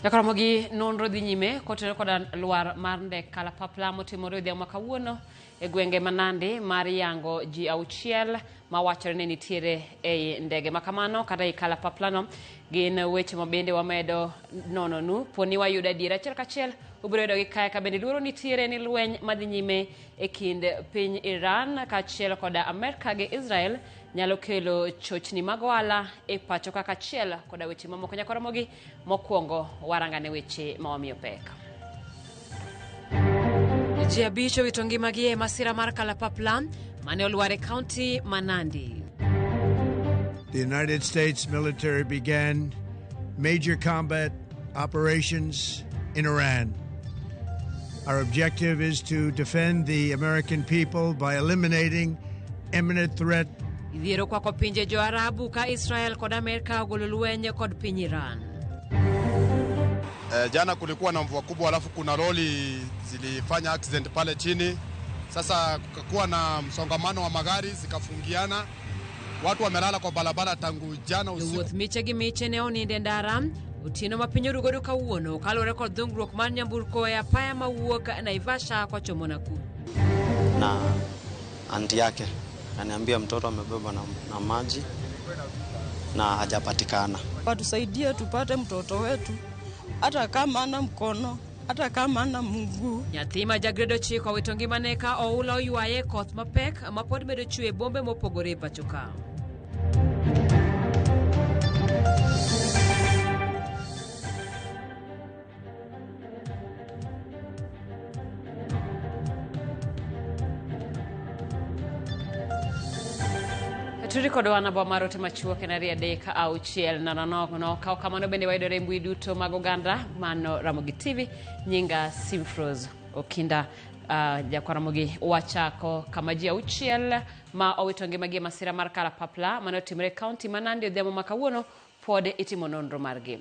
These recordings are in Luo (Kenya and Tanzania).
Nyakoromogi nonro dhi nyime kotenore koda lwar mar ndek kalapapla motimore odhiambo ma kawuono e gwenge ma Nandi mar yango ji auchiel ma wachore ni nitiere ei ndege ma kamano kata ei kalapaplano. Gin weche ma bende wamedo nononu poni wayudo adiera achiel kachiel ubiro yudogi kae ka bende luoro nitiere ni lweny madhi nyime e kind piny Iran kaachiel koda Amerka gi Israel nyalo kelo chochni mag ohala e pacho kaka achiel koda weche mamoko. Nyakoromogi mokwongo warangane weche ma wamiyo pek. Ji abich owito ngimagi e masira mar kalapapla mane olwar e kaunti ma Nandi. The United States military began major combat operations in Iran. Our objective is to defend the American people by eliminating imminent threat. Idhiero kwako pinje jo-Arabu ka Israel kod Amerka ogolo lweny kod piny Iran. Jana kulikuwa na mvua kubwa, alafu kuna lori zilifanya accident pale chini. Sasa kukakuwa na msongamano wa magari zikafungiana, watu wamelala kwa barabara tangu jana usiku. Jowuoth miche gi miche ne onindo e ndara otieno ma piny orugodo kawuono kaluwore kod dhungruok mar nyamburko e apaya mawuok Naivasha kochomo Nakuru. Na anti yake ananiambia mtoto amebebwa na maji na hajapatikana. Watusaidie tupate mtoto wetu, hata kama ana mkono, hata kama ana mguu. Nyathi ma ja grade 9 owito ngimane ka oula oywaye koth mapek ma pod medo chwe e bombe mopogore e pacho ka. Turi kodwa namba mar ote machuok en 2 3 6 0 0. Kaw kamano bende wayudore e mbui duto mag oganda mano Ramogi TV. Nyinga Simfrose Okinda. Jakwa Ramogi wachako kama ji auchiel ma owito ngimagi e masira mar kalapapla mane otimore e kaunti ma Nandi odhiambo ma kawuono pod itimo nonro margi.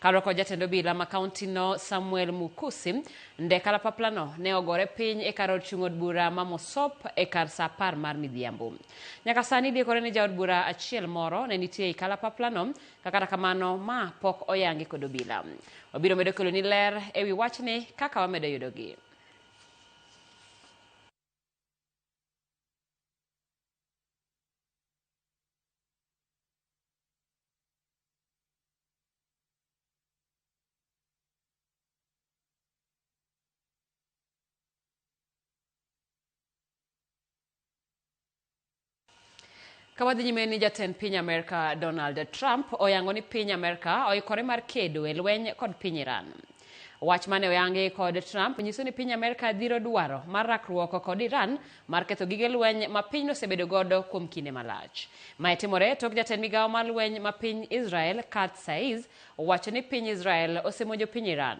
Kaluwore kod jatend obila ma kaunti no Samuel Mukusi, nde kalapaplano ne ogore piny e kar od chung' od bura ma Mosop e kar saa 10 mar midhiambo. Nyaka sani dikore ni jaod bura achiel moro ne nitie ei kalapaplano, ka kata kamano ma pok oyangi kod obila. Wabiro medo keloni ler ewi wachni kaka wamedo yudogi. Ka wadhi nyime ni jatend piny Amerka Donald Trump oyango ni piny Amerka oikore mar kedo e lweny kod piny Iran. Wach mane oyangi kod Trump nyiso ni piny Amerka dhiro dwaro mar rakruok kod Iran mar ketho gige lweny ma pinyno osebedo godo kuom kinde malach. Mae timore tok jatend migawo mar lweny ma piny Israel Katz Saiz owacho ni piny Israel osemonjo piny Iran.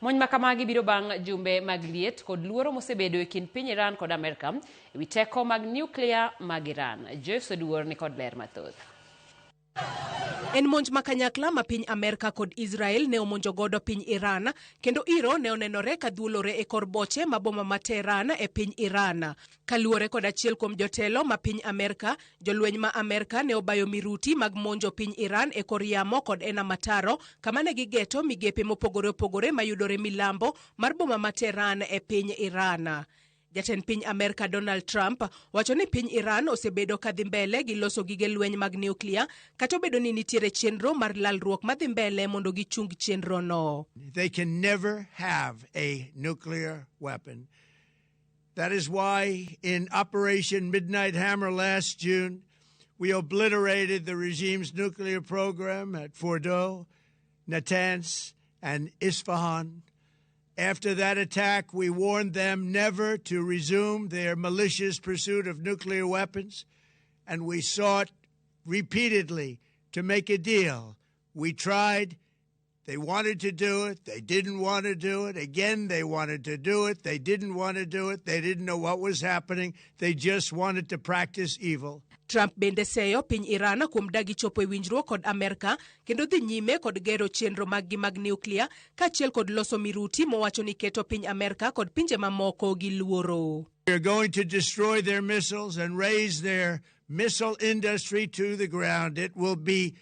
Monj ma kamagi biro bang' jumbe mag liet kod luoro mosebedo e kind piny Iran kod Amerka ewi teko mag nyuklia mag Iran. Joyce Oduor ni kod ler mathoth. En monj ma kanyakla ma piny Amerka kod Israel ne omonjo godo piny Iran, kendo iro ne onenore ka dhuolore e kor boche ma boma ma Tehran e piny Iran. Kaluwore kod achiel kuom jotelo ma piny Amerka, jolweny ma Amerka ne obayo miruti mag monjo piny Iran e kor yamo kod e nam ataro, kama ne gigeto migepe mopogore opogore mayudore milambo mar boma ma Tehran e piny Iran. Jatend piny Amerka Donald Trump wacho ni piny Iran osebedo ka dhi mbele gi loso gige lweny mag nyuklia, kata obedo ni nitiere chenro mar lalruok madhi mbele mondo gichung chenrono. They can never have a nuclear weapon. That is why in Operation Midnight Hammer last June, we obliterated the regime's nuclear program at Fordow, Natanz, and Isfahan. After that attack, we warned them never to resume their malicious pursuit of nuclear weapons, and we sought repeatedly to make a deal. We tried. They wanted to do it. They didn't want to do it. Again, they wanted to do it. They didn't want to do it. They didn't know what was happening. They just wanted to practice evil. Trump bende seyo piny Iran kuom dagi chopo e winjruok kod Amerka kendo dhi nyime kod gero chenro maggi mag nyuklia kaachiel kod loso miruti mowacho ni keto piny Amerka kod pinje mamoko gi luoro. We are going to destroy their missiles and raise their missile industry to the ground. It will be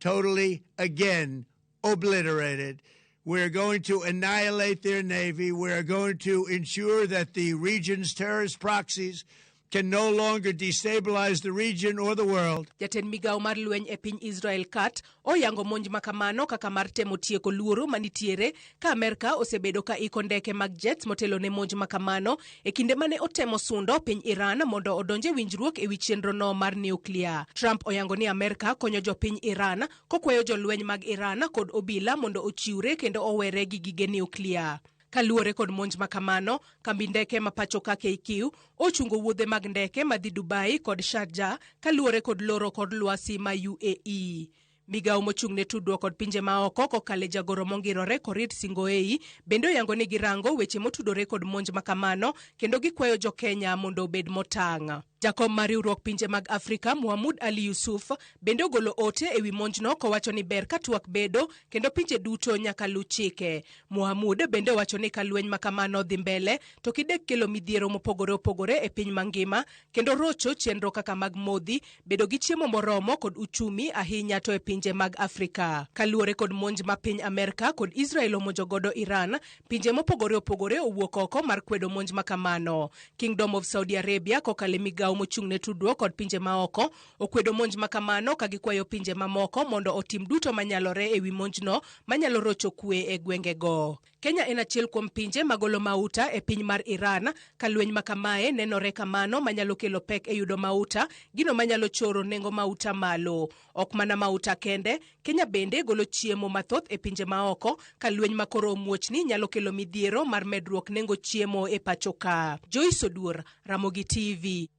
totally again obliterated. We're going to annihilate their navy. We're going to ensure that the region's terrorist proxies can no longer destabilize the region or the world. Jatend migawo mar lweny e piny Israel Katz oyango monj makamano kaka mar temo tieko luoro manitiere ka Amerka osebedo ka iko ndeke mag jets motelo ne monj makamano e kinde mane otemo sundo piny Iran mondo odonje winjruok ewi chenro no mar nuklia. Trump oyango ni Amerka konyo jopiny Iran kokwayo jolweny mag Iran kod obila mondo ochiwre kendo owere gi gige nuklia. Kaluwore kod monj makamano, kambi ndeke ma pacho ka KQ ochungo wuodhe mag ndeke madhi Dubai kod Sharjah kaluwore kod loro kod lwasi ma UAE. Migawo mochung' ne tudruok kod pinje maoko kokalo e jagoro mongirore Korir Sing'oei bende oyango ni girango weche motudore kod monj makamano kendo gikwayo jo Kenya mondo obed motang'. Jakom mar riwruok pinje mag Afrika Muhamud Ali Yusuf bende ogolo ote ewi monjno kowacho ni ber ka twak bedo kendo pinje duto nyaka luw chike. Muhamud bende owacho ni ka lweny makamano dhi mbele to kidek kelo midhiero mopogore opogore e piny mangima kendo rocho chenro kaka mag modhi, bedo gi chiemo moromo kod uchumi ahinya to e pinje mag Afrika. Kaluwore kod monj ma piny Amerka kod Israel omonjo godo Iran, pinje mopogore opogore owuok oko mar kwedo monj makamano. Kingdom of Saudi Arabia kokalo e migawo mochung' ne tudruok kod pinje maoko okwedo monj makamano ka gikwayo pinje mamoko mondo otim duto manyalore ewi monjno manyalo rocho kwe e gwengego. Kenya en achiel kuom pinje magolo mauta e piny mar Iran ka lweny makamae nenore kamano manyalo kelo pek e yudo mauta, gino manyalo choro nengo mauta malo. Ok mana mauta kende, Kenya bende golo chiemo mathoth e pinje maoko ka lweny makoro omuochni nyalo kelo midhiero mar medruok nengo chiemo e pacho ka. Joyce Oduor, Ramogi TV.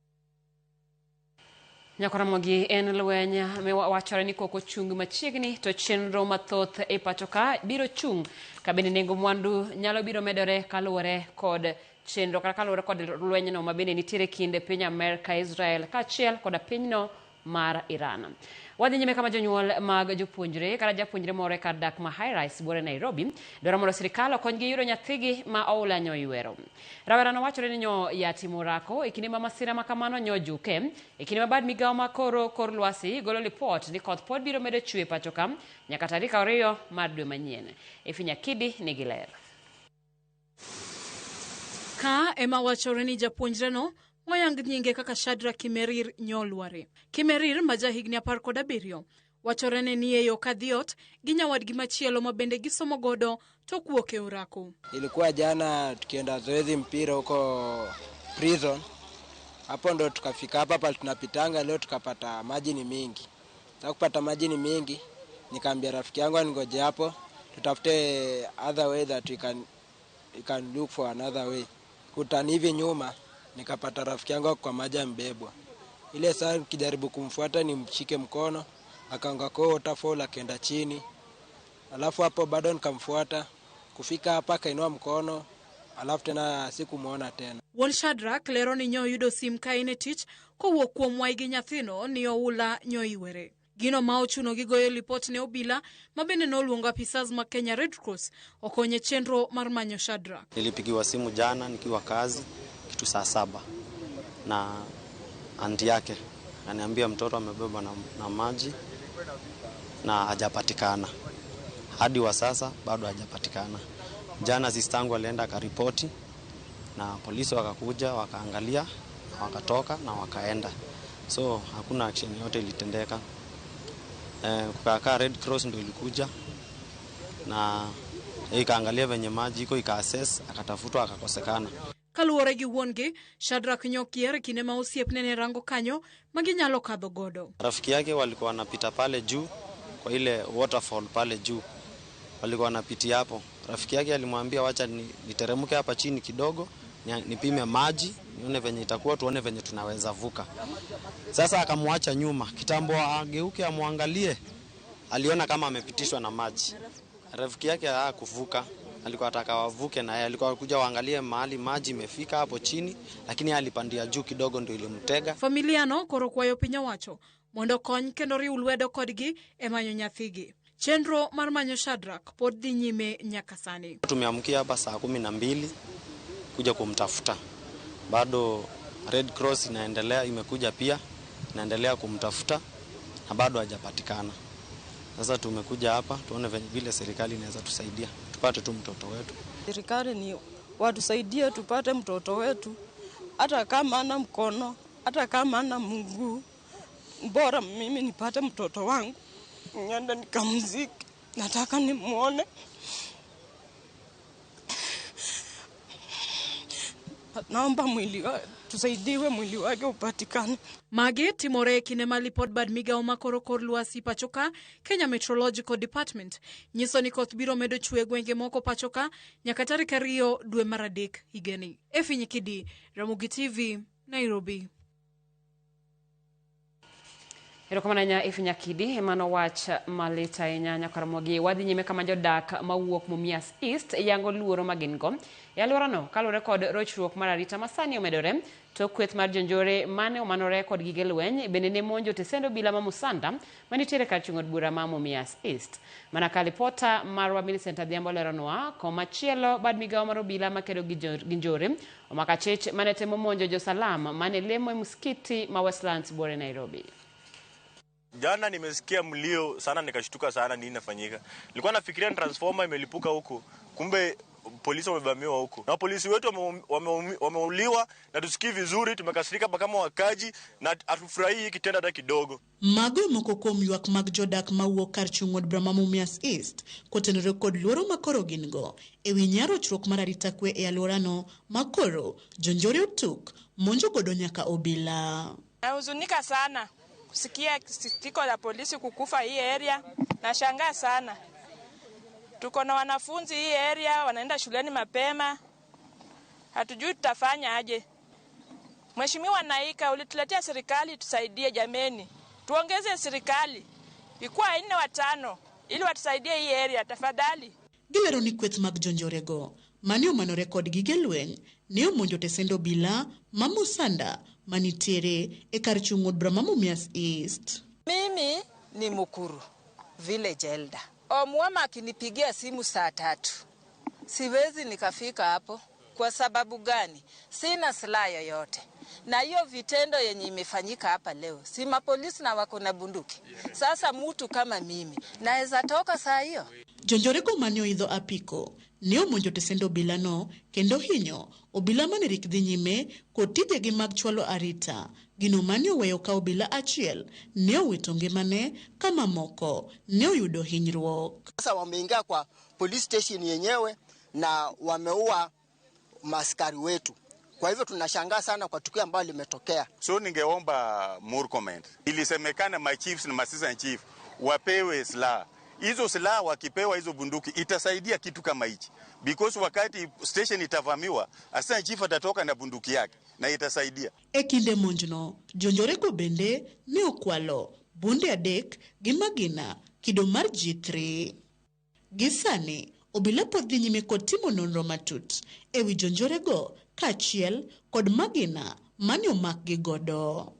Nyakaramogi en lweny mewachore ni kok ochung machiegni to chenro mathoth e pacho ka biro chung' ka bende nengo mwandu nyalo biro medore kaluwore kod chenro kata kaluwore kod lwenyno ma bende nitiere kind piny Amerka, Israel kaachiel koda pinyno mar Iran. Wadhi nyime kama jonyuol mag jopuonjre kata japuonjre moro e kar dak ma High Rise buore Nairobi dwaro mondo sirikal okonygi yudo nyathigi ma oula nyoywero. Rawerano wachore ni nyo ya timo orako e kinde ma masira ma kamano nyo juke e kinde ma bad migawo ma koro kor lwasi golo lipot ni koth pod biro medo chwe pacho ka nyaka tarik 2 mar dwe manyien. Efi Nyakidi nigi ler. Ka ema wachore ni japuonjreno moyang nyinge kaka Shadrack Kimerir nyolware. Kimerir ma jahigni 17 wachore ne ni e yo kadhi ot gi nyawadgi machielo ma bende gisomo godo to kuok e orako. Ilikuwa jana tukienda zoezi mpira huko prison, hapo ndo tukafika hapa pale tunapitanga leo tukapata maji ni mingi. Sasa kupata maji ni mingi, nikaambia rafiki yangu aningoje hapo tutafute other way that we can look for another way. Kutani hivi nyuma nikapata rafiki yangu kwa maji ambebwa. Ile saa nikijaribu kumfuata nimshike mkono, akaanguka kwa waterfall akaenda chini. Alafu hapo bado nikamfuata, kufika hapa akainua mkono, alafu tena sikumuona tena. Wuon Shadrack lero ni nyoyudo sim ka en e tich kowuok kuom waygi nyathino ni oula nyoywere. Gino ma ochuno gi goyo lipot ne obila ma bende noluongo apisas ma Kenya Red Cross okonye chenro mar manyo Shadrack. Nilipigiwa simu jana nikiwa kazi kitu saa 7 na anti yake ananiambia mtoto amebebwa na maji na hajapatikana. Hadi wa sasa bado hajapatikana. Jana sistangu alienda akaripoti na polisi wakakuja wakaangalia wakatoka na wakaenda. So hakuna action yote ilitendeka. Kukakaa Red Cross ndio ilikuja na ikaangalia venye maji iko ika-assess, akatafutwa akakosekana. Kaluwore gi wuon-gi, Shadrack nyokier kinde ma osiepne ne rango kanyo ma ginyalo kadho godo. Rafiki yake walikuwa wanapita pale juu kwa ile waterfall pale juu, walikuwa wanapitia hapo. Rafiki yake alimwambia wacha niteremke hapa chini kidogo, nipime maji, nione venye itakuwa, tuone venye tunaweza vuka. Sasa akamwacha nyuma, kitambo ageuke amwangalie, aliona kama amepitishwa na maji. Rafiki yake hakuvuka, alikuwa anataka wavuke na yeye, alikuwa kuja waangalie mahali maji imefika hapo chini, lakini alipandia juu kidogo ndio ilimtega. Familia no koro kwayo piny owacho mondo kony kendo riw lwedo kodgi e manyo nyathigi. Chenro mar manyo Shadrack pod dhi nyime nyaka sani. Tumeamkia hapa saa 12 kuja kumtafuta. Bado Red Cross inaendelea, imekuja pia inaendelea kumtafuta na bado hajapatikana. Sasa tumekuja hapa tuone vile serikali inaweza tusaidia Tupate tu mtoto wetu. Serikali ni watusaidie tupate mtoto wetu, hata kama ana mkono, hata kama ana mguu, bora mimi nipate mtoto wangu, niende nikamzike. Nataka nimuone. Naomba mwili wake, tusaidiwe mwili wake upatikane. Magi timore e kinde ma lipod bad migawo makoro kor lwasi pachoka Kenya Meteorological Department nyiso ni koth biro medo chwe e gwenge moko pachoka nyaka tarik 2 dwe mar 3 higani. Effie Nyikidi, Ramogi TV, Nairobi. Erokamano ahinya Effie Nyakidi, emano wach malit ahinya nyaka Ramogi. Wadhi nyime kama jodak mawuok Mumias East yango luoro ma gin go e alworano kaluwore kod rochruok mar arita masani omedore tok kweth mar jonjore mane omanore kod gige lweny bende ne monjo tesend obila ma Musanda manitiere kar chung' od bura ma Mumias East. Mana ka lipota marwa Millicent Adhiambo leronwa, komachielo bad migawo mar obila makedo gi njore omako achich mane temo monjo josalam mane lemo e muskiti ma Westlands buore Nairobi. Jana nimesikia mlio sana, nikashtuka sana nini inafanyika. Nilikuwa nafikiria transformer imelipuka huku, kumbe polisi wamevamiwa huku. Na polisi wetu wameuliwa na tusikii vizuri, tumekasirika kama wakaji na hatufurahii kitendo hata kidogo. Mago moko kuom ywak mag jodak mawuok kar chung' od bura ma Mumias East kotenore kod luoro makoro gin go ewi nyarochruok mar arita kwe e alworano makoro jonjore otuk monjo godo nyaka obila. Nahuzunika sana kusikia sitiko la polisi kukufa hii area, nashangaa sana. Tuko na wanafunzi hii area wanaenda shuleni mapema, hatujui tutafanya aje. Mheshimiwa Naika, ulituletea serikali tusaidie jameni. Tuongeze serikali ikuwa 4 5 ili watusaidie hii area tafadhali. Gilero ni kweth mag jonjorego mane omanore kod gige lweny ne omonjo tesend obila ma Musanda manitiere e kar chung' od bura ma Mumias East. Mimi ni Mukuru village elder. Omwama akinipigia simu saa 3 siwezi nikafika hapo. Kwa sababu gani? Sina silaha yoyote. Na hiyo vitendo yenye imefanyika hapa leo, si mapolisi na wako na bunduki. Sasa mtu kama mimi naweza toka saa hiyo? Jonjorego mane oidho apiko ne omonjo tesend obila no kendo hinyo obila mane rik dhi nyime kod tijegi mag chwalo arita. Gino mane oweyo ka obila achiel ne owito ngimane ka mamoko ne oyudo hinyruok. Sasa wameingia kwa police station yenyewe na wameua maskari wetu. Kwa hivyo tunashangaa sana kwa tukio ambalo limetokea. So ningeomba Murkomen, ilisemekana my chiefs na assistant chief wapewe silaha. Hizo silaha wakipewa hizo bunduki itasaidia kitu kama hichi. Because wakati station itavamiwa, assistant chief atatoka na bunduki yake na itasaidia. E kinde monjno, jonjorego bende ne okwalo bunde 3 gi magina kido mar G3. Gi sani obila pod dhi nyime kod timo nonro matut ewi jonjorego kaachiel kod magina mane omakgi godo.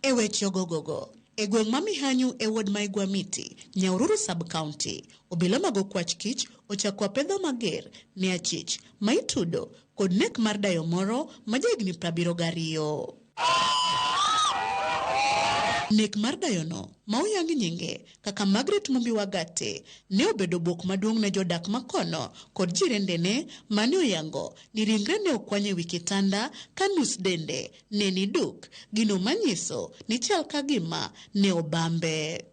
E weche ogogogo, e gweng' ma Mihanyu e ward ma Igwamiti, Nyahururu sub-county, obila mag okwach kich ochako apedha mager ne achich ma itudo kod nek mar dayo moro ma jahigni 72. Nek mar dayono ma oyang nyinge kaka Margaret Mumbi Wagate ne obedo bwok maduong' ne jodak makono kod jirendene mane oyango ni ringre ne okwany ewi kitanda ka nus dende ne ni duk, gino manyiso ni chal ka gima ne obambe.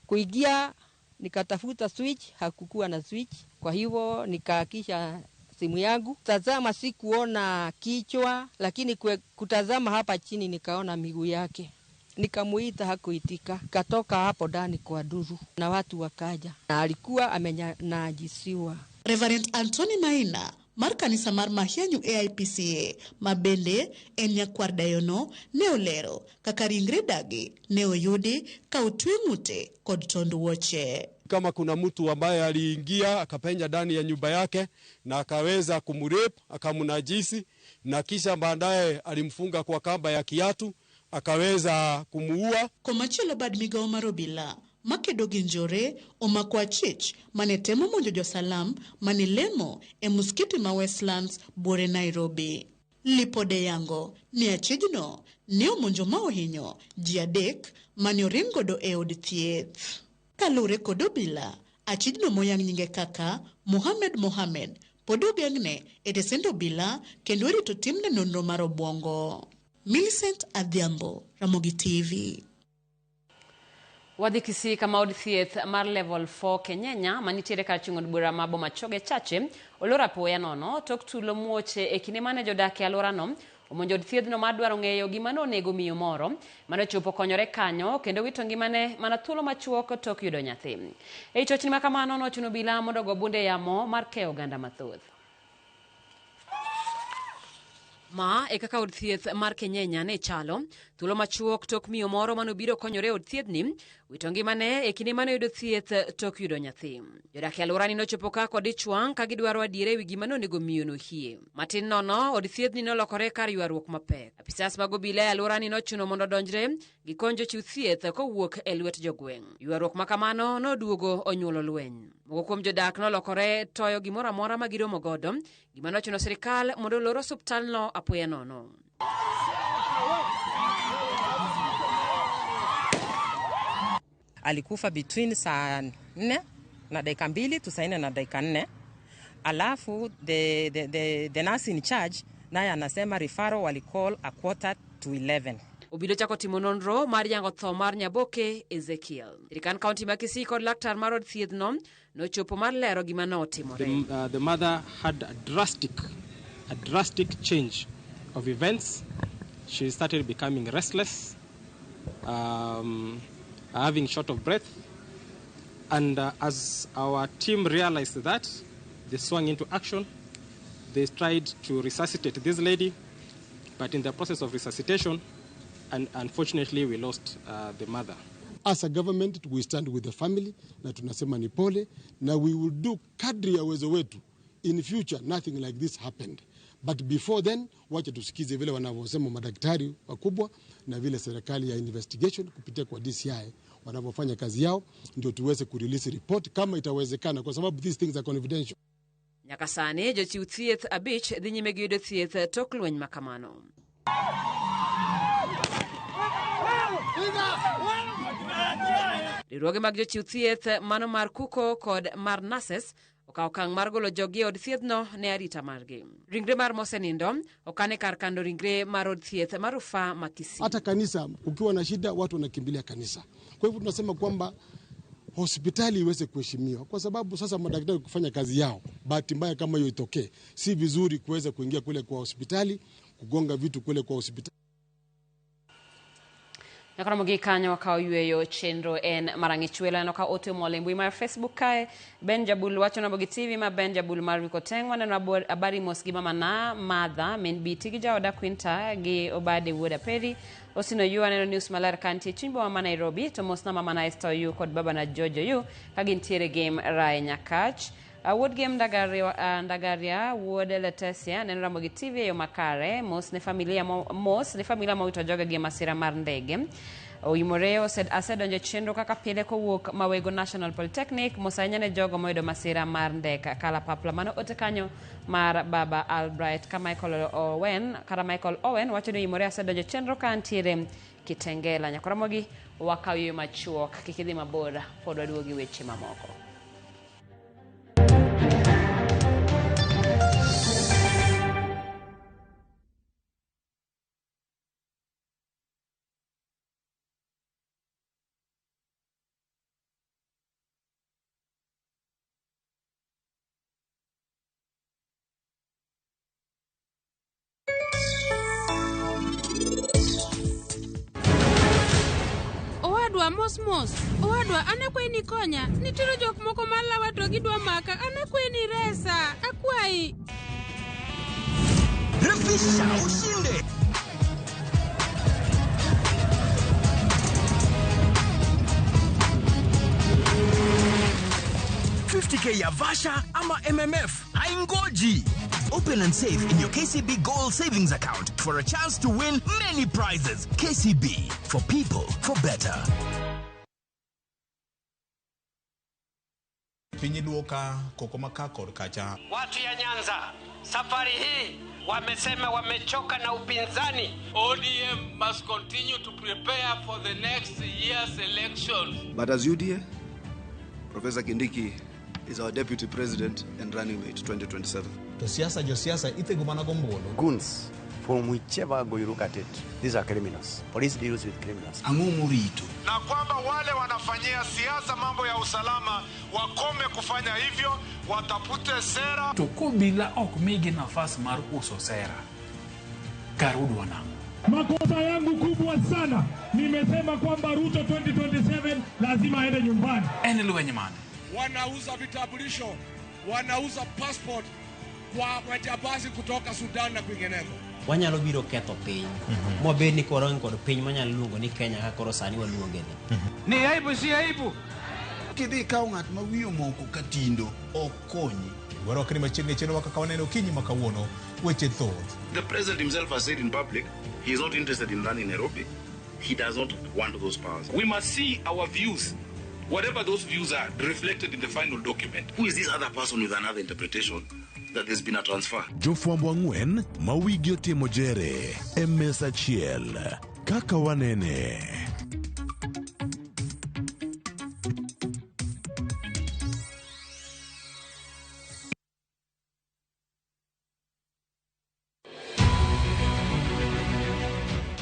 Kuingia nikatafuta switch, hakukuwa na switch, kwa hivyo nikaakisha simu yangu. Tazama sikuona kichwa, lakini kutazama hapa chini nikaona miguu yake. Nikamuita hakuitika. Katoka hapo ndani kwa duru na watu wakaja. Na alikuwa amenajisiwa. Reverend Anthony Maina mar kanisa mar Mahianyu AIPCA mabende en nyakwar dayono ne olero kaka ringre dagi ne oyudi ka otwe ng'ute kod tond wuoche. Kama kuna mtu ambaye aliingia akapenya ndani ya nyumba yake na akaweza kumrape, akamnajisi, na kisha baadaye alimfunga kwa kamba ya kiatu akaweza kumuua. Komachielo bad migawo mar obila makedo gi njore omako achich mane temo monjo josalam mane lemo e muskiti ma Westlands buore Nairobi. Lipode yango ni achijno ne omonjo ma ohinyo ji 3 mane oring godo e od thieth. Kaluwore kod obila, achijno moyang nyinge kaka Mohamed Mohamed pod ogeng'ne e tesend obila kendo irito timne nonro mar obwongo. Millicent Adhiambo, Ramogi TV. Wadhi Kisii kama od thieth mar level 4 Kenyenya manitiere kar chung' od bura ma Bomachoge Chache olor apoya nono tok tulo muoche e kinde mane jodak e alworano omonjo od thiedhno mar dwaro ng'eyo gima nonego miyo moro mane ochopo konyore kanyo kendo wito ngimane mana thuolo machuok tok yudo nyathi. Ei chochni ma kamano nochuno obila mondo ogo bunde yamo mar keyo oganda mathoth. Ma e kaka od thieth mar Kenyenya ne chalo thuolo machuok tok miyo moro manobiro konyore e od thiethni wito ngimane e kinde mane oyudo thieth tok yudo nyathi. Jodak e alworani nochopo ka kod ich wang' ka gidwaro adiera ewi gima nonego miyono hie. Matin nono, od thiethni nolokore kar ywaruok mapek. Apisas mag obila e alworani nochuno mondo odonjre gikony jochiw thieth kowuok e lwet jogweng'. Ywaruok ma kamano noduogo onyuolo lweny. Moko kuom jodak nolokore toyo gimoro amora ma giromo godo, gima nochuno sirikal mondo olor osuptalno apoya nono. Alikufa between saa 4 na dakika 2 to saa 4 na dakika 4. Alafu the nurse in charge naye anasema referral walicall 10:45. Obila ochako timo nonro mar yango tho mar Nyaboke Ezekiel. Sirikand kaunti ma Kisii kod laktar mar od thiethno nochopo mar lero gima notimore. The mother had a drastic change of events. She started becoming restless, having short of breath, and as our team realized that, they swung into action. They tried to resuscitate this lady, but in the process of resuscitation, and unfortunately we lost the mother. As a government, we stand with the family, na tunasema ni pole, na we will do kadri ya uwezo wetu. In future, nothing like this happened. But before then, wacha tusikize vile wanavyosema madaktari wakubwa na vile serikali ya investigation kupitia kwa DCI wanavyofanya kazi yao, ndio tuweze kurelease report kama itawezekana, kwa sababu these things are confidential. Nyaka sani jochiw thieth 5 dhi nyime gi yudo thieth tok lweny ma kamano. Riwruoge mag jochiw thieth mano mar Kuko kod mar Nurses okawo okang' mar golo jogi e od thiethno ne arita margi. Ringre mar mosenindo okan e kar kando ringre mar od thieth mar rufaa ma Kisii. Hata kanisa ukiwa na shida watu wanakimbilia kanisa. Kwa hivyo tunasema kwamba hospitali iweze kuheshimiwa, kwa sababu sasa madaktari kufanya kazi yao, bahati mbaya kama hiyo itokee, si vizuri kuweza kuingia kule kwa hospitali, kugonga vitu kule kwa hospitali. Nyakoromo gi kanyo wakawo yweyo chenro en marang'ich welo aneno ka ote omol e mbui mar Facebook kae. Ben Jabul wacho Ramogi TV ma Ben Jabul mar Wiko Teng waneno habari mos gi mama na Madha min Biti gi jaoda Quinta gi Obade wuod Aperi. Osino yu aneno news maler ka nitie chuny boma ma Nairobi to mos na mama na Esther Oyu kod baba na George Oyu ka gintiere game Rae Nyakach. Wuod Gem Ndagaria wuod Letesia neno Ramogi TV e yo makare mos ne familia mowito jogegi e masira mar ndege. Oimore asedonjo chenro kaka pile kowuok Mawego National Polytechnic mos ahinya ne jogo moyudo masira mar ndek kalapapla. Mano ote kanyo mar baba Albright ka Michael Owen wacho ni Oimore asedonjo chenro ka antiere Kitengela. Nyakoromogi wakaw yo machuok kik idhi mabor pod waduogi weche mamoko. Owadwa mos mos, owadwa an akwayi ni konya, nitiere jok moko malawa to gidwa maka, an akwayi ni resa, akwayi. Refisha ushinde. $50K ya Vasha ama MMF haingoji. Open and save in your KCB Gold Savings Account for a chance to win many prizes. KCB, for people, for better. Pinyi duoka koko maka kod kacha. Watu ya Nyanza, safari hii wamesema wamechoka na upinzani. ODM must continue to prepare for the next year's elections. But as UDA, Professor Kindiki is our deputy president and running mate 2027. To siasa josiasa ithego mana gombulu. Goons from whichever angle you look at it, these are criminals. Police deals with criminals. Ang'o murito? Na kwamba wale wanafanyia siasa mambo ya usalama wakome kufanya hivyo, watafute sera. To kobila ok migi nafas mar uso sera, kar udwa nang'o? Makosa yangu kubwa sana, nimesema kwamba Ruto 2027 lazima aende nyumbani. En lweny mane? Wanauza vitambulisho, wanauza passport kwa majambazi kutoka Sudan na kwingineko. Wanyalo biro ketho piny mwabed ni koro wan kod piny manyalo luongo ni Kenya kaka koro sani waluonge ni. Ni aibu si aibu. Kidhi ikawo ng'at ma wiye omoko ka tindo ok konyi. Warwakni machiegni e chenro kaka waneno okinyi ma kawuono weche thoth. The president himself has said in public he is not interested in running Nairobi. He does not want those powers. We must see our views, whatever those views are, reflected in the final document. Who is this other person with another interpretation that there's been a transfer? Jofwambo ang'wen ma wigi otimo jere e mesa achiel kaka wanene.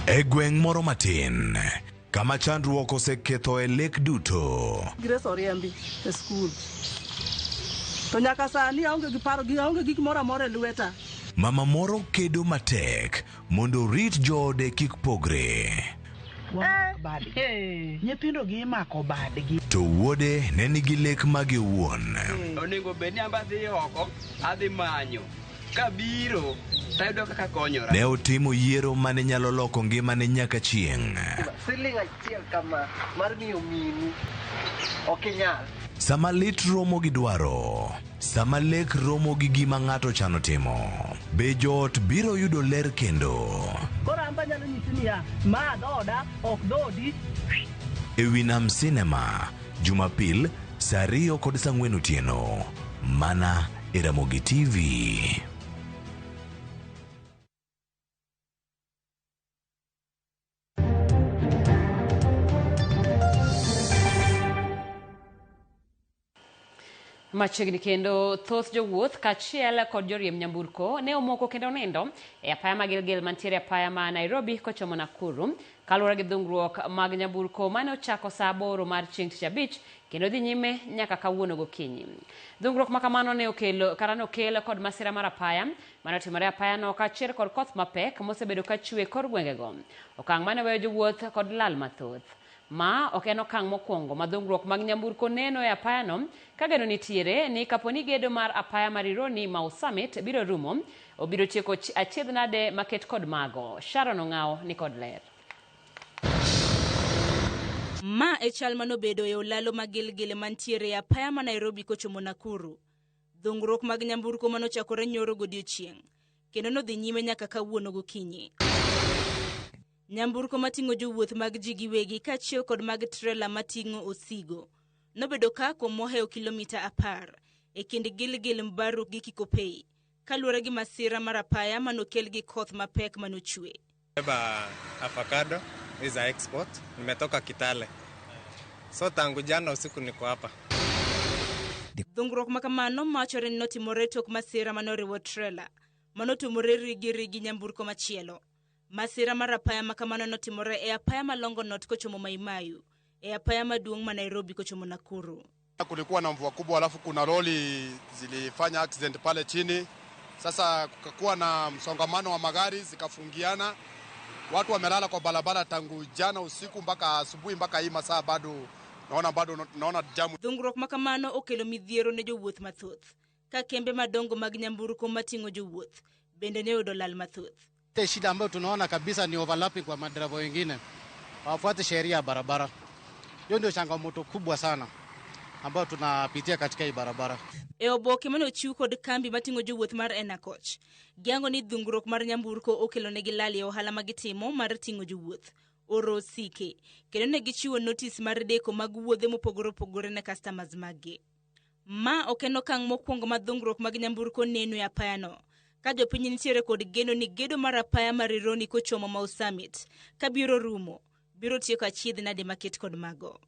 E gweng' moro matin kama chandruok osekethoe lek duto. Grace oriembi e skul. To nyaka sani aonge gi paro gi aonge gik moro amora e lweta. Mama moro kedo matek mondo orit joode kik pogre. Nyithindo gi imako badgi. To wuode ne nigi lek mage owuon. Onego bed ni amba adhi oko, adhi manyo. Kabiro, tayudo kaka konyora. Ne otimo yiero mane nyalo loko ngimane nyaka chieng'. Siling achiel kama mar miyo minu ok inyal. Sama lit romo gi dwaro, sama lek romo gi gima ng'ato chano timo, be joot biro yudo ler kendo? Koro an be anyalo nyisi niya, ma dhoda ok dhoodi. E wi Nam Cinema, Jumapil, saa 2 kod saa 4 otieno, mana e Ramogi TV. Machiegni kendo thoth jowuoth kaachiel kod joriemb nyamburko ne omoko kendo nindo e apaya ma Gilgil mantiere apaya ma Nairobi kochomo Nakuru kaluwore gi dhungruok mag nyamburko mane ochako saa 8 mar chieng' tich abich kendo dhi nyime nyaka kawuono gokinyi. Dhungruok ma kamano ne okelo kata nokel kod masira mar apaya mane otimore apayano kaachiel kod koth mapek mosebedo ka chwe kor gwengego. Okang' mane weyo jowuoth kod lal mathoth. Ma ok en okang' mokwongo ma dhungruok mag nyamburko neno e apayano ka geno nitiere ni kaponi gedo mar apaya mar Rironi Mau Summit biro rumo, obiro tieko achiedh nade maket kod mago. Sharon Ong'awo ni kod ler. Ma e chal manobedo e olalo ma Gilgil mantiere e apaya ma Nairobi kochomo Nakuru. Dhungruok mag nyamburko manochakore nyoro godiochieng' kendo nodhi nyime nyaka kawuono gokinyi. Nyamburko mating'o jowuoth mag ji giwegi kaachiel kod mag trela mating'o osigo nobedo ka kuom mohewo kilomita 10 e kind Gilgil Mbaruk gi Kikopey kaluwore gi masira mar apaya manokel gi koth mapek manochwe. Beba avocado is a export. Nimetoka Kitale. So tangu jana usiku niko hapa. Dhungruok makamano mawachore ni notimore tok masira manoriwo trela manotumore rigi rigi nyamburko machielo. Masira mar apaya makamano notimore e apaya ma Longonot kochomo Maimayu, e apaya maduong' ma Nairobi kochomo Nakuru. Kulikuwa na mvua kubwa, alafu kuna lori zilifanya accident pale chini. Sasa kukakuwa na msongamano wa magari zikafungiana. Watu wamelala kwa barabara tangu jana usiku mpaka asubuhi, mpaka hii masaa bado naona jamu. Dhungruok makamano okelo midhiero ne jowuoth mathoth, ka kembe madongo mag nyamburko mating'o jowuoth bende ne oyudo lal mathoth. Shida ambayo tunaona kabisa ni overlapping kwa madereva wengine, hawafuati sheria ya barabara. Hiyo ndio changamoto kubwa sana ambayo tunapitia katika hii barabara. E oboke mane ochiw kod kambi mating'o jowuoth mar Enacoch, giyango ni dhungruok mar nyamburko okelo negi lal e ohala magitimo mar ting'o jowuoth, oro osike, kendo ne gichiwo notis mar deko mag wuodhe mopogore opogore ne customers maggi. Ma ok en okang' mokwongo ma dhungruok mag nyamburko neno e apayano, ka jopiny nitiere kod geno ni gedo mar apaya mar Rironi kochomo Mau Summit kabiro rumo, biro tieko achiedh nade maket kod mago.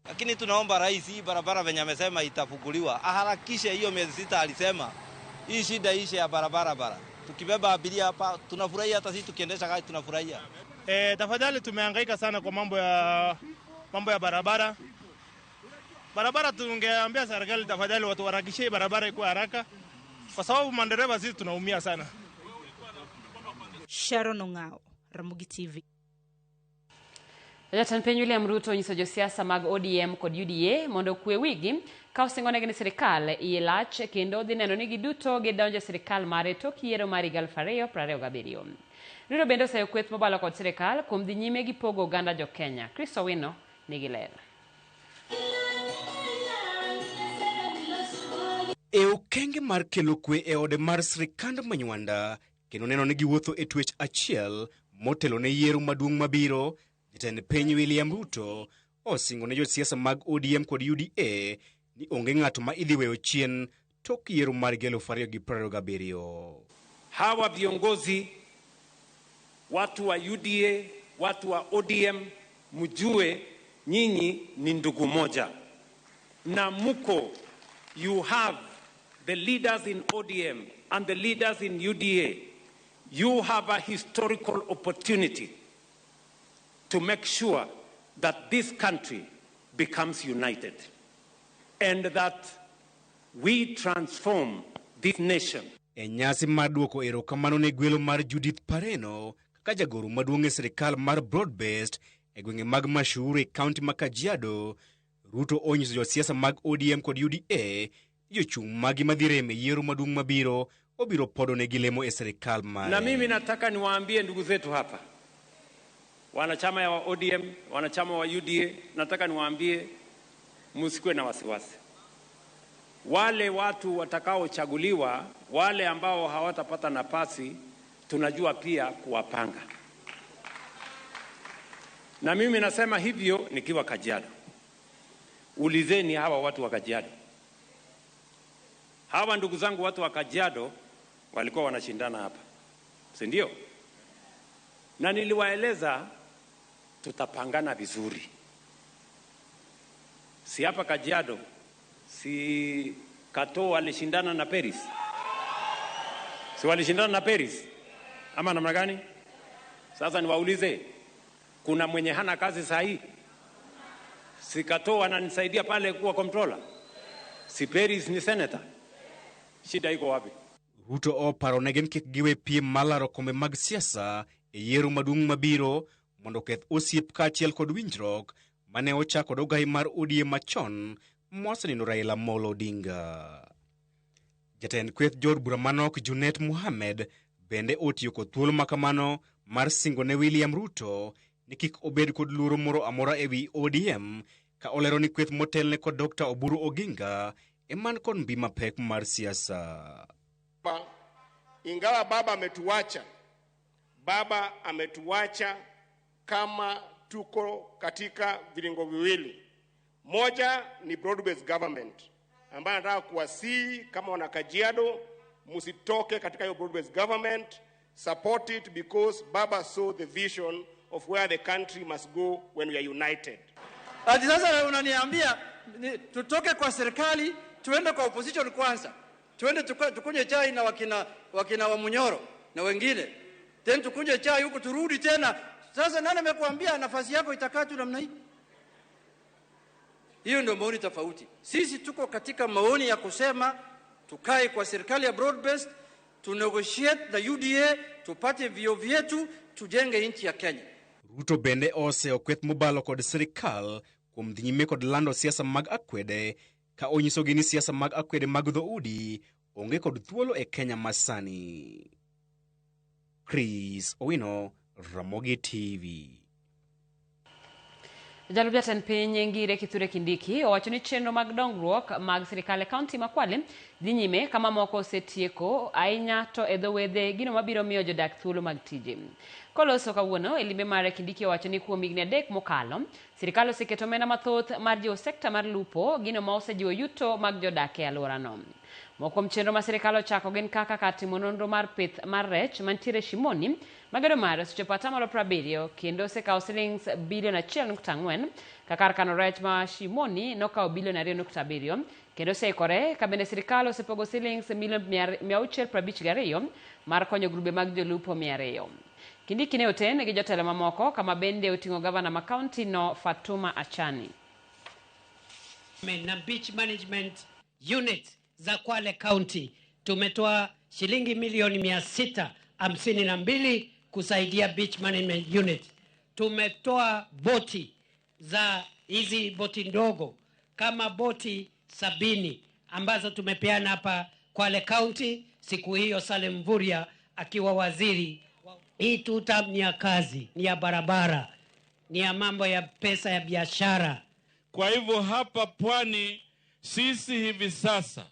Lakini tunaomba rais, hii barabara venye amesema itafunguliwa, aharakishe hiyo miezi 6 alisema, hii shida ishe ya barabara bara. Tukibeba abiria hapa tunafurahia, hata sisi tukiendesha gari tunafurahia. Tafadhali tumehangaika sana kwa mambo ya barabara. Barabara tungeambia serikali tafadhali watu harakishie barabara ikuwe haraka, kwa sababu madereva sisi tunaumia sana. Sharon Ongao, Ramogi TV. Jatend piny William Ruto onyiso josiasa mag ODM kod UDA mondo okwe wigi ka osingonegi ni sirikal iye lach kendo dhi neno ni giduto gidonjo e sirikal mare tok yiero mar higa 2027. Ruto bende oseyo kweth mobalo kod sirikal kuom dhi nyime gi pogo oganda jo Kenya. Chris Owino nigi ler. E okenge mar kelo kwe e ode mar sirikand Manywanda kendo neno ni giwuotho e twech achiel motelo ne yiero maduong' mabiro, jatend piny William Ruto osingo ne josiasa mag ODM kod UDA ni onge ng'ato ma idhi weyo chien tok yiero mar 2027. Hawa viongozi, watu wa UDA, watu wa ODM, mjue nyinyi ni ndugu moja. Na muko, you have the leaders in ODM and the leaders in UDA. You have a historical opportunity to make sure that this country becomes united and that we transform this nation. E nyasi mar duoko erokamano ne gwelo mar Judith Pareno kaka jagoro maduong' e sirikal mar Broad-Based e gwenge mag Mashuru e kaunti ma Kajiado, Ruto onyiso josiasa mag ODM kod UDA jochung' magi madhi rem e yiero maduong' mabiro obiro podo ne gilemo e sirikal mare. Na mimi nataka niwaambie ndugu zetu hapa, wanachama wa ODM, wanachama wa UDA, nataka niwaambie msikuwe na wasiwasi. Wale watu watakaochaguliwa, wale ambao hawatapata nafasi, tunajua pia kuwapanga. Na mimi nasema hivyo nikiwa Kajiado. Ulizeni hawa watu wa Kajiado. Hawa ndugu zangu watu wa Kajiado walikuwa wanashindana hapa, si ndio? Na niliwaeleza tutapangana vizuri. Si hapa Kajiado, si Kato walishindana na Paris? Si walishindana na Paris? Ama namna gani? Sasa niwaulize, kuna mwenye hana kazi sahi? Si Kato ananisaidia pale kuwa controller? Si Paris ni senator? Shida iko wapi? Ruto oparo ne gin kik giwe piem malaro kombe mag siasa e yiero maduong' mabiro mondo oketh osiep kaachiel kod winjruok mane ochako ogai mar ODM machon mosenindo Raila Amolo Odinga. Jatend kweth jood bura manok Junet Mohamed bende otiyo kod thuolo makamano mar singo ne William Ruto ni kik obed kod luoro moro amora ewi ODM ka olero ni kweth motelne kod Dr. Oburu Oginga eman kod mbi mapek mar siasa. Ingawa baba ametuacha, baba ametuacha kama tuko katika vilingo viwili. Moja ni broad-based government ambayo nataka kuwasihi kama wana Kajiado msitoke katika hiyo broad-based government, support it because baba saw the vision of where the country must go when we are united. Ati sasa unaniambia tutoke kwa serikali tuende kwa opposition kwanza. Tuende tukunywe chai na wakina wa Munyoro na wengine. Then tukunywe chai huko turudi tena. Sasa nani amekuambia nafasi yako itakaa tu namna hii? Hiyo ndio maoni tofauti. Sisi tuko katika maoni ya kusema tukae kwa serikali ya broad based, tu negotiate na UDA, tupate vio vyetu, tujenge nchi ya Kenya. Ruto bende oseyo kweth mobalo kod sirikal kuom dhi nyime kod lando siasa mag akwede ka onyisogi ni siasa mag akwede mag dhoudi onge kod thuolo e Kenya masani. Chris Owino, Ramogi TV. Jalup jatend piny Ngire Kithure Kindiki owacho ni chenro mag dongruok mag sirikal e kaunti ma Kwale dhi nyime kama moko osetieko ahinya to e dho wedhe gino mabiro miyo jodak thuolo mag tije. Koloso kawuono e limbe mare Kindiki owacho ni kuom higni 3 mokalo sirikal oseketo omenda mathoth mar jiwo sekta mar lupo gino ma osejiwo yuto mag jodak e alworano. Moko kuom chenro ma sirikal ochako gin kaka kar timo nonro mar pith mar rech mantiere Shimoni ma gedo mare osechopo 70% kendo osekawo silings bilion 1.4 ka kar kano rech ma Shimoni nokawo bilion 2.7 kendo oseikore ka bende sirikal osepogo silings milion 652 mar konyo grube mag jolupo 200. Kindiki ne oten gi jotelo mamoko kama bende oting'o gavana ma kaunti no Fatuma Achani. Na Beach Management Unit za Kwale County tumetoa shilingi milioni 652 kusaidia Beach Management Unit. Tumetoa boti za hizi boti ndogo kama boti 70 ambazo tumepeana hapa Kwale County, siku hiyo Salim Mvurya akiwa waziri. Hii tutam ni ya kazi, ni ya barabara, ni ya mambo ya pesa ya biashara. Kwa hivyo hapa Pwani sisi hivi sasa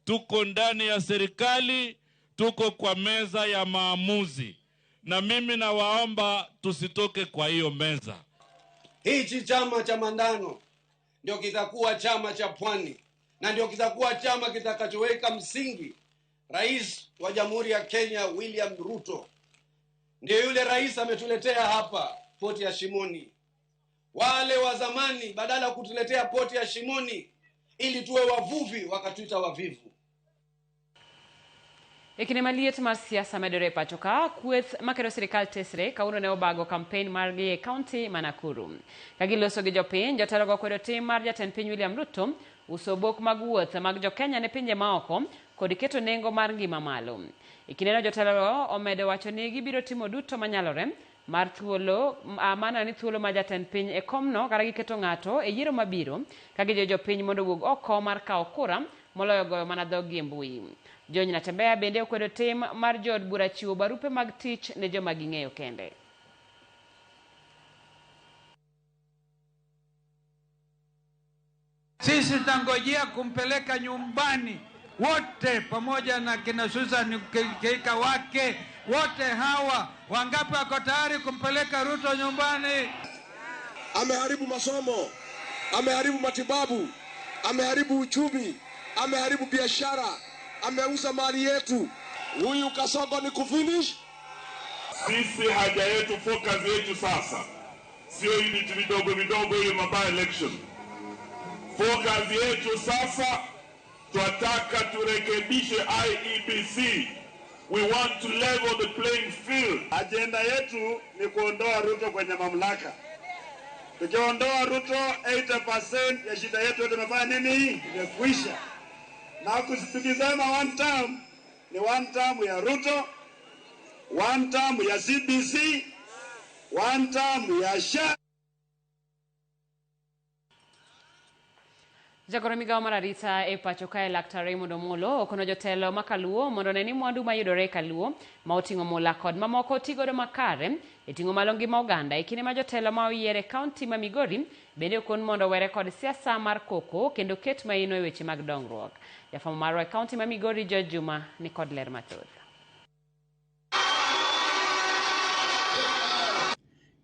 tuko ndani ya serikali, tuko kwa meza ya maamuzi, na mimi nawaomba tusitoke kwa hiyo meza. Hichi chama cha Mandano ndio kitakuwa chama cha Pwani na ndio kitakuwa chama kitakachoweka msingi. Rais wa Jamhuri ya Kenya William Ruto ndio yule rais ametuletea hapa poti ya Shimoni. Wale wa zamani badala ya kutuletea poti ya Shimoni ili tuwe wavuvi wakatuita wavivu. E kinde maliet mar siasa medore e pacho ka, kweth makero sirikal tesre kawuono ne obago kampen margi e kaunti ma Nakuru. Ka giloso gi jopiny, jotelogo kwedo tim mar jatend piny William Ruto uso obok mag wuoth mag jokenya ne pinje maoko kod keto nengo mar ngima malo. E kindeno jotelogo omedo wacho ni gibiro timo duto manyalore mar thuolo mana ni thuolo ma jatend piny e komno kata giketo ng'ato e yiero mabiro ka gijiwo jopiny mondo owuog oko mar kawo kura moloyo goyo mana dhoggi e mbui. George Natembeya bende okwedo tim mar jood bura chiwo barupe mag tich ne joma ging'eyo kende. Sisi tangojea kumpeleka nyumbani wote pamoja na kina Susan Kihika wake wote hawa. Wangapi wako tayari kumpeleka Ruto nyumbani? Ameharibu masomo, ameharibu matibabu, ameharibu uchumi, ameharibu biashara, ameuza mali yetu. Huyu Kasongo ni kufinish. Sisi haja yetu, focus yetu sasa sio hivi vitu vidogo vidogo, hiyo mabaya election. Focus yetu sasa twataka turekebishe IEBC. We want to level the playing field. Agenda yetu ni kuondoa Ruto kwenye mamlaka. Tukiondoa Ruto 80% ya shida yetu tumefanya nini? Imekwisha. Na tukisema one term ni one term ya Ruto, one term ya CBC, one term ya SHA. Jagoro migawo mar arita e pacho kae Laktar Raymond Omolo okono jotelo ma Kaluo mondo one ni mwandu mayudore e Kaluo ma oting'o mula kod mamoko otigodo makare e ting'o malo ngima oganda. E kinde ma jotelo ma oyier e kaunti ma Migori bende okon mondo owere kod siasa mar koko kendo ket maino e weche mag dongruok. Jafwambo marwa e kaunti ma Migori George Juma ni kod ler mathoth.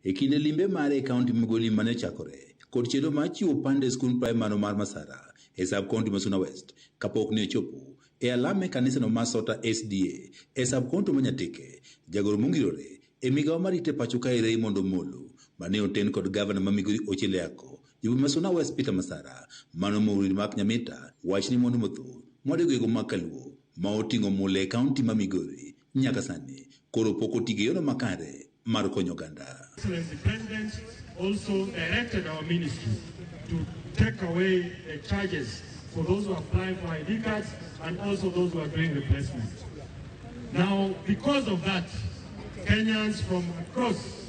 E kinde limbe mare e kaunti Migori mane ochakore kod chenro mar chiwo pande e skund praimar mar Masara e sub county ma Suna West kapok ne ochopo e alam e kanisano mar Sota SDA e sub county ma Nyatike, jagoro mongirore e migawo mar rito e pacho kae Raymond Omolo mane oten kod gavana ma Migori Ochieng Ayako, jabura ma Suna West Peter Masara mano Maureen Mark Nyamita wach ni mwandu mathoth mwado gwenge mag Kaluo ma oting'o mula e kaunti ma Migori nyaka sani koro pok oti gi yono makare mar konyo oganda. Excellency President also directed our ministry to take away the charges for those who apply for ID cards and also those who are doing replacement. Now, because of that, Kenyans from across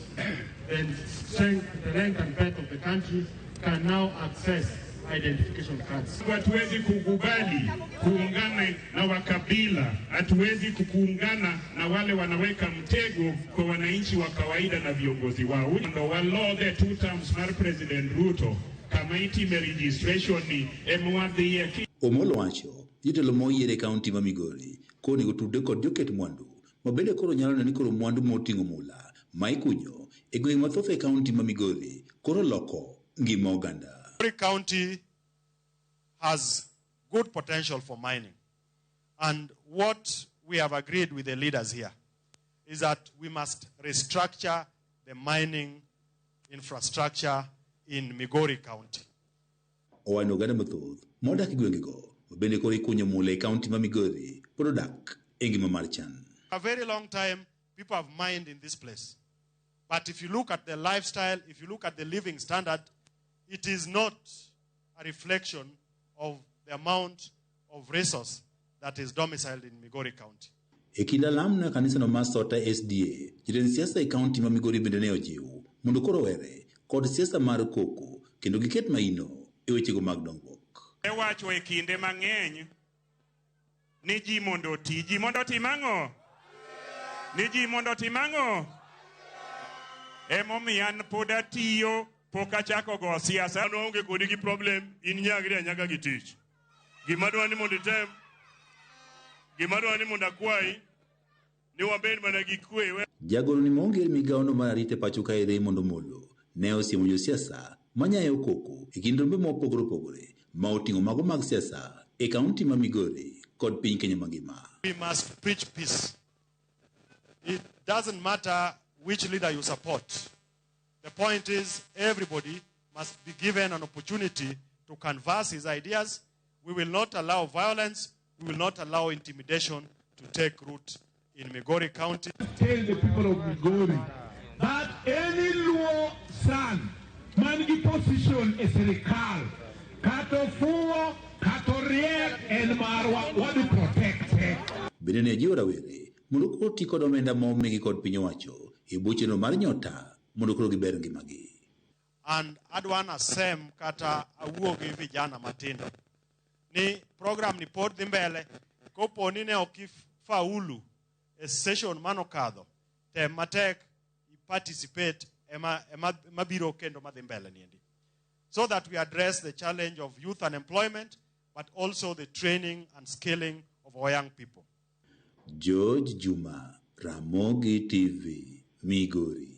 the strength, the length and breadth of the country can now access identification cards. Hatuwezi kukubali kuungana na wakabila, hatuwezi kuungana na wale wanaweka mtego kwa wananchi wa kawaida na viongozi wao. Ndo walodhe two terms mar President Ruto kama itime registration ni emwadhiye. Omolo wacho jotelo moyier e kaunti ma Migori koro onego tudre kod joket mwandu ma bende koro nyalo neno ni koro mwandu moting'o mula ma ikunyo e gwenge mathoth e kaunti ma Migori koro loko ngima oganda. Every county has good potential for mining. And what we have agreed with the leaders here is that we must restructure the mining infrastructure in Migori County. Owacho ni oganda mathoth modak e gwengego bende koro ikunyo mula e kaunti ma Migori pod odak e ngima mar chan. A very long time, people have mined in this place. But if you look at the lifestyle, if you look at the living standard, it is not a reflection of the amount of resource that is domiciled in Migori County. E kind alamno e kanisano mar Sota SDA, jotend siasa e kaunti ma Migori bende ne ojiw mondo koro owere kod siasa mar koko kendo giket maino e wechego mag dongruok. Iwacho e kinde mang'eny ni ji mondo oti. Ji mondo otim ang'o? Ni ji mondo otim ang'o? Emomiyo an pod atiyo, pok achako go siasa. An waonge kodi gi problem, in nyagri anyaga gi tich. Gima dwa ni mondo item, gima dwa ni mondo akwayi, ni wabed mana gi kwe. Jagoro ni maonge migawono mar arita e pacho kae Raymond Omolo ne osiemo josiasa manyayo koko e kind rombe mopogore opogore ma oting'o mago mag siasa e kaunti ma Migori kod piny Kenya mangima. We must preach peace. It doesn't matter which leader you support. The point is everybody must be given an opportunity to canvass his ideas. We will not allow violence. We will not allow intimidation to take root in Migori County. Tell the people of Migori that any Luo son man gi position e sirikal kata ofuwo kata oriek en marwa wadhi protect. Bende ne ojiwo rawere mondo koro oti kod omenda ma omigi kod piny owacho e bwo chenro mar nyota mondo koro giber ngimagi. And adwa nasem kata awuo gi vijana matindo ni program ni pod dhi mbele kopo ni ne ok ifaulu e session manokadho, tem matek i participate ema, ema, mabiro kendo madhi mbele niendi, so that we address the challenge of youth unemployment but also the training and skilling of our young people. George Juma, Ramogi TV, Migori.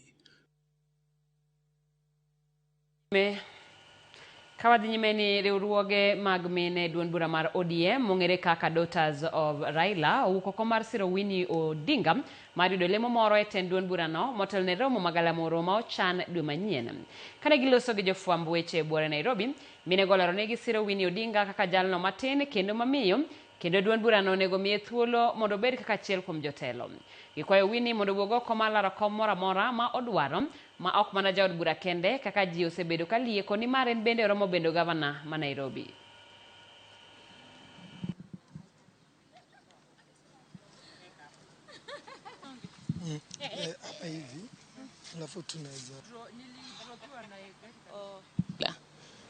Me ka wadhi nyime ni riwruoge mag mine duond bura mar ODM mong'ere kaka Daughters of Raila owuok oko mar siro Winnie Odinga mar yudo lemo moro e tend duond burano motelo ne romo magalamoro ma ochan dwe manyien. Kane giloso gi jofwamb weche e buore Nairobi, mine go olero ni gisiro Winnie Odinga kaka jalno matin kendo mamiyo kendo duond burano onego miye thuolo mondo obed kaka achiel kuom jotelo. Gikwayo Winnie mondo owuog oko mar laro kom moro amora ma odwaro ma ok mana jaod bura kende kaka ji osebedo ka lieko ni mar en bende oromo bedo gavana ma Nairobi. Hapa hivi alafu tunaweza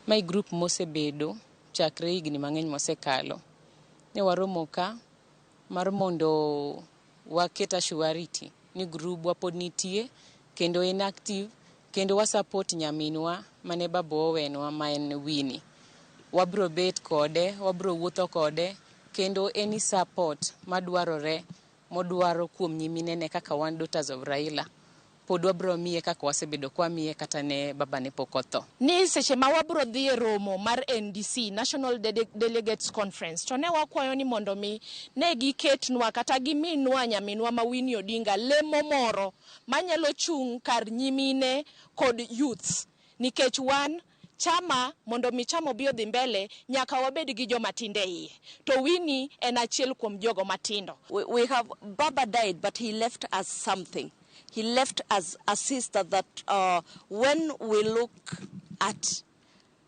Mae group mosebedo chakre higni mang'eny mosekalo. Ne waromo ka mar mondo waket assurity ni grubwa pod nitie kendo en active kendo wa support nyaminwa mane baba owenwa ma en Winnie. Wabro bet kode, wabro wuotho kode kendo any support madwarore modwaro kuom nyiminene kaka wan Daughters of Raila pod wabro miye kaka wasebedo kwamiye kata ne baba ne pok otho. Ni seche ma wabro dhi e romo mar NDC, National Delegates Conference, to ne wakwayo ni mondo mi ne giketnwa kata giminwa nyaminwa ma Winnie Odinga lemo moro manyalo chung' kar nyimine kod youths, nikech wan chama mondo mi chama obi odhi mbele nyaka wabed gi joma tindo e iye, to Winnie en achiel kuom jogo matindo. We have Baba died, but he left us something. He left us a sister that when we look at,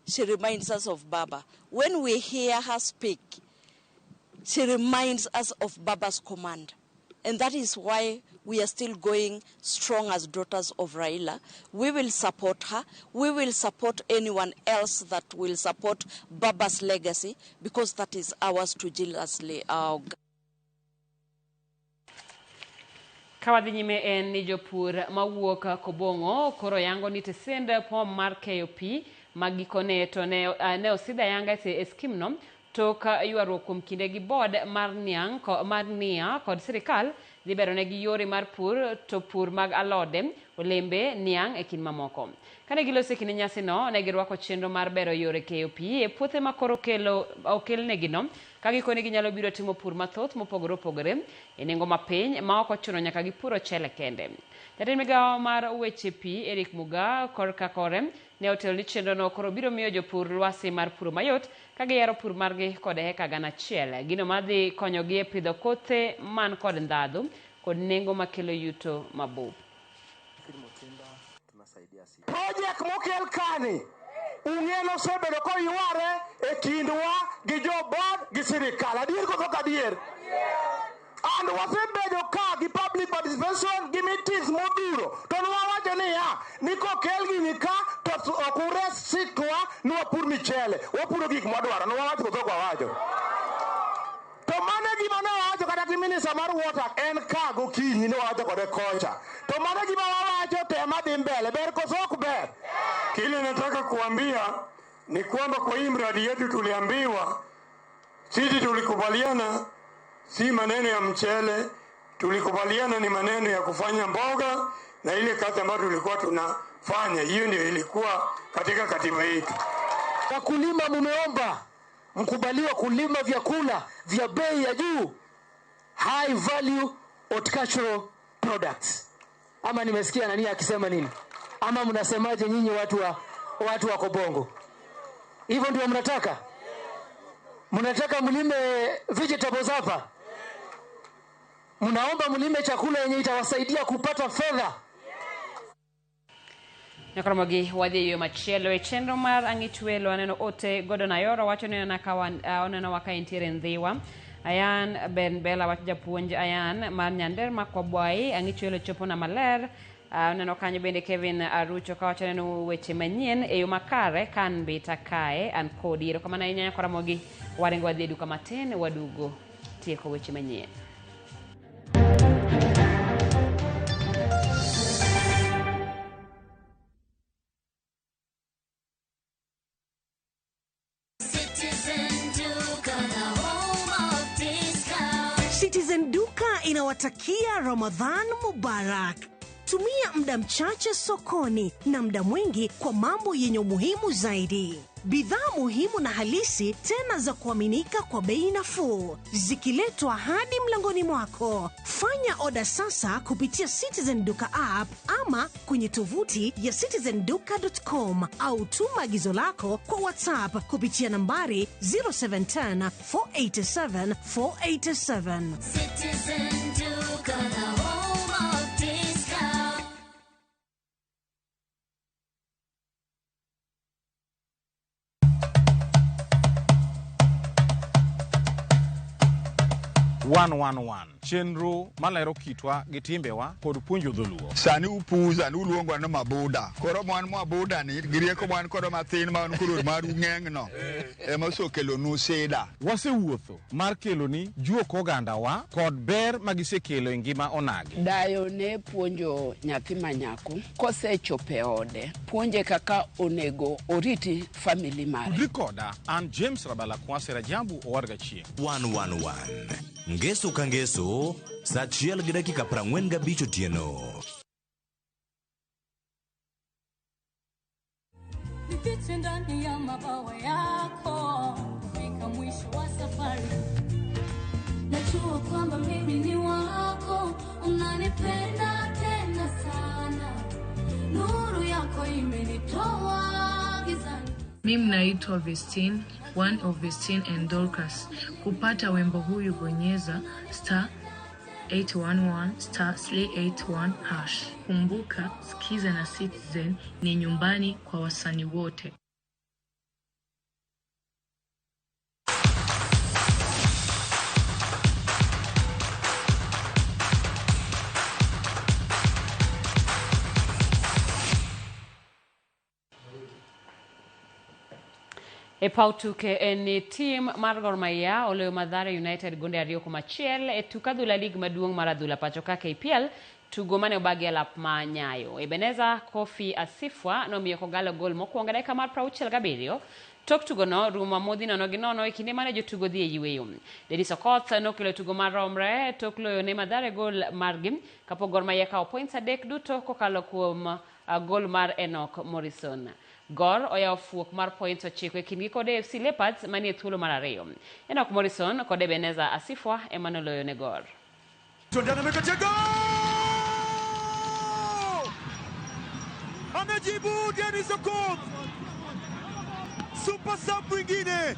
she reminds us of Baba. When we hear her speak, she reminds us of Baba's command. And that is why we are still going strong as Daughters of Raila. We will support her. We will support anyone else that will support Baba's legacy, because that is ours to jealously Ka wadhi nyime en ni jopur mawuok Kobong'o koro yango ni tesend pom mar keyo pi ma gikone to ne osidh ayanga e skim no tok ywaruok kuom kinde gi board mar niang' mar NIA kod sirikal Dhi beronegi yore mar pur to pur mag alode, olembe, niang' e kind mamoko. Kane giloso e kinde nyasino, ne girwako chenro mar bero yore keyo pi e puothe ma koro okelnegino, ka gikone ginyalo biro timo pur mathoth mopogore opogore e nengo mapiny ma ok ochuno nyaka gipur ochele kende. Jatend migawo mar weche pi Eric Muga korka kore ne otelo ni chenrono koro biro miyo jopur lwasi mar puro mayot ka giyaro pur margi kod heka 1,000. Gino madhi konyogi e pidho kothe man kod ndhadhu kod nengo makelo yuto mabup. Project mokel kani ung'eno osebedo koyware e kindwa gi jo board gi sirikal. Adier koso ok adier? And wasebedo ka gi public participation gi meetings modhuro to nwawacho niya ni kokel gini ka to ok uresikwa ni wapur michele, wapuro gik mwadwaro. Nwawacho koso ok wawacho? To mano gima ne wawacho kata gi minister mar water en ka gokinyi ne wawacho kode kocha. To mano gima wawacho tema dhi mbele, ber koso ok ber? Kile nataka kuambia ni kwamba kwa hii mradi yetu tuliambiwa, sisi tulikubaliana si maneno ya mchele, tulikubaliana ni maneno ya kufanya mboga na ile kazi ambayo tulikuwa tunafanya, hiyo ndio ilikuwa katika katiba yetu. Wakulima mumeomba mkubaliwa kulima vyakula vya bei ya juu, high value horticultural products. Ama nimesikia nani akisema nini? Ama mnasemaje nyinyi watu wa Kobongo? Hivyo ndio mnataka? Mnataka mlime vegetables hapa? Mnaomba mlime chakula yenye itawasaidia kupata fedha? Nyakoromogi wadhi e yo machielo e chenro mar ang'ich welo aneno ote Gordon Ayoro wacho ni oneno ka entiere Ndhiwa. Ayan Ben Bella wacho japuonj Ayan mar Nyanderma Kwabwai ang'ich welo chopo na maler. Oneno kanyo bende Kevin Arucho kawacho neno weche manyien e yo makare kan bita kae an kodi. Erokamano ahinya Nyakoromogi waringo wadhi e duka matin wadugo tieko weche manyien. Citizen Duka inawatakia Ramadhan Mubarak. Tumia muda mchache sokoni na muda mwingi kwa mambo yenye umuhimu zaidi. Bidhaa muhimu na halisi tena za kuaminika kwa bei nafuu, zikiletwa hadi mlangoni mwako. Fanya oda sasa kupitia Citizen Duka app ama kwenye tovuti ya citizenduka.com au tuma agizo lako kwa WhatsApp kupitia nambari 0710 487 487. Citizen Duka, the home of discount. One chenro malero kitwa gi timbewa kod puonjo dholuo. Sani upuza ni uluongo ni mabuda. Koro mwan mabuda ni gi rieko mwan kodo mathin ma wan koro maru ng'eng'no ema osekelonu sida. Wasewuotho mar keloni juok ogandawa kod ber magisekelo e ngima onagi. Dayo ne puonjo nyathi manyako kosechopo e ode, puonje kaka onego oriti family mare. Tudri koda an James Rabala Kwase Rajabu Owarga Chieng'. 111 Ngeso ka ngeso saa 1:45 otieno. Nifiche ndani ya mabawa yako kufika mwisho wa safari. Najua kwamba mimi ni wako, unanipenda tena sana. Nuru yako imenitoa gizani. Mimi naitwa Vestine, one of Vestine and Dorcas. Kupata wimbo huyu bonyeza star 811 star 381 hash. Kumbuka, Skiza na Citizen ni nyumbani kwa wasanii wote. E paw tuke en ni tim mar Gor Mahia oloyo Mathare United gonde 2-1 e tuk adhula lig maduong' mar adhula pacho ka KPL tugo mane obagi e lap ma Nyayo. Ebeneza Kofi Asifwa nomiyo Kogalo gol mokwongo e dakika mar 67 tok tugono rumo amodhi 0-0 e kinde mane jotugo dhi e yueyo. Dennis Okoth nokelo tugo maromre tok loyo ne Mathare gol margi kapok Gor Mahia kawo points 3 duto kokalo kuom gol mar Enoch Morrison. Gor oyawo fuok mar points 9 e kindgi kod AFC Leopards manie thuolo mar 2. Enoch Morrison kod Ebeneza Asifwa ema noloyo ne Gor. Amejibu Dennis Okoth. Super sub mwingine.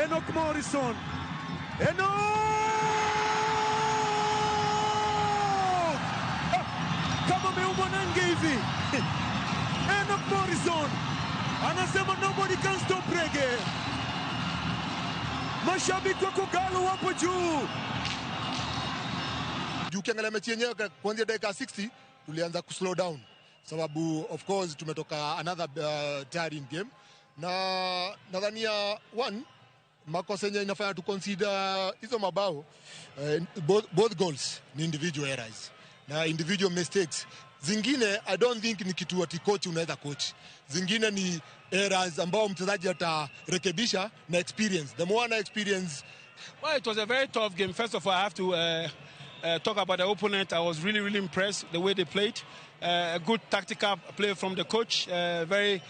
Enoch Morrison. Enoch! Kama ameumwa na nge hivi. Enoch Morrison anasema nobody can stop reggae. Mashabiki wa Kogalo wapo juu. Juu ukiangalia mechi yenyewe kuanzia dakika 60 tulianza ku slow down sababu of course tumetoka another tiring game, na nadhania one makosa yenye inafanya tu consider hizo mabao, both goals ni individual errors na individual mistakes. Zingine I don't think ni kitu ati coach unaweza coach. Zingine ni errors ambao mchezaji atarekebisha na experience. The more na experience. Well, it was a very tough game. First of all, I have to talk about the opponent. I was really, really impressed the way they played. A good tactical play from the coach. Very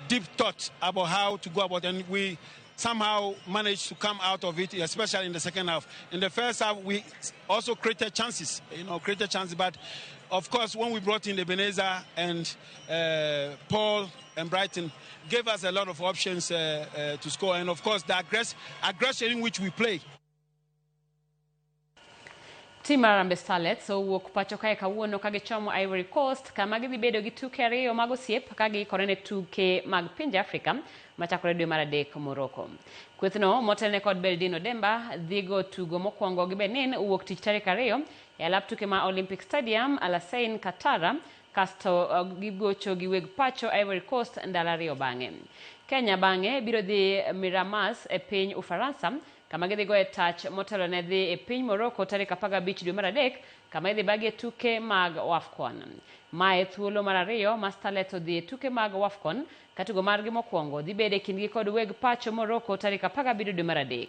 deep thought about how to go about, and we somehow managed to come out of it, especially in the second half. In the first half, we also created chances, but of course, when we brought in Ebenezer and Paul and Brighton, gave us a lot of options to score, and of course, the aggression in which we play. Tim mar Harambee Starlets owuok pacho kae kawuono ka gichomo Ivory Coast kama gidhi bedo gi tuke 2 mag osiep ka giikore ne tuke mag pinje Afrika machakore dwe mar 3 Morocco. Kwethno motelne kod Beldino Demba dhi go tugo mokwongo gi Benin wuok tich tarik 2 e alap tuke ma Olympic Stadium Alassane Ouattara, kasto gigocho gi weg pacho Ivory Coast ndalo 2 bang'e. Kenya bang'e biro dhi Miramas e piny Ufaransa kama gidhi goye tach motelo ne dhi e piny Morocco tarik 15 dwe mar 3 kama idhi bagie tuke mag WAFCON. Mae thuolo mar 2 ma Starlets odhi e tuke mag WAFCON ka tugo margi mokwongo dhi bedo e kindgi kod weg pacho Morocco tarik 17 dwe mar 3.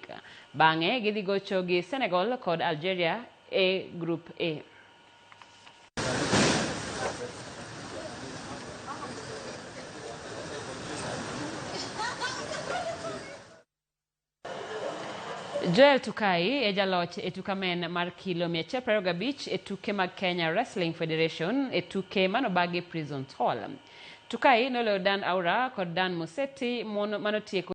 Bang'e gidhi gocho gi Senegal kod Algeria e Group A. Joel Tukai e jaloch e tuke men mar kilo 125 e tuke mag Kenya Wrestling Federation e tuke manobagi Prison Hall. Tukai noloyo Dan Aura kod Dan Museti manotieko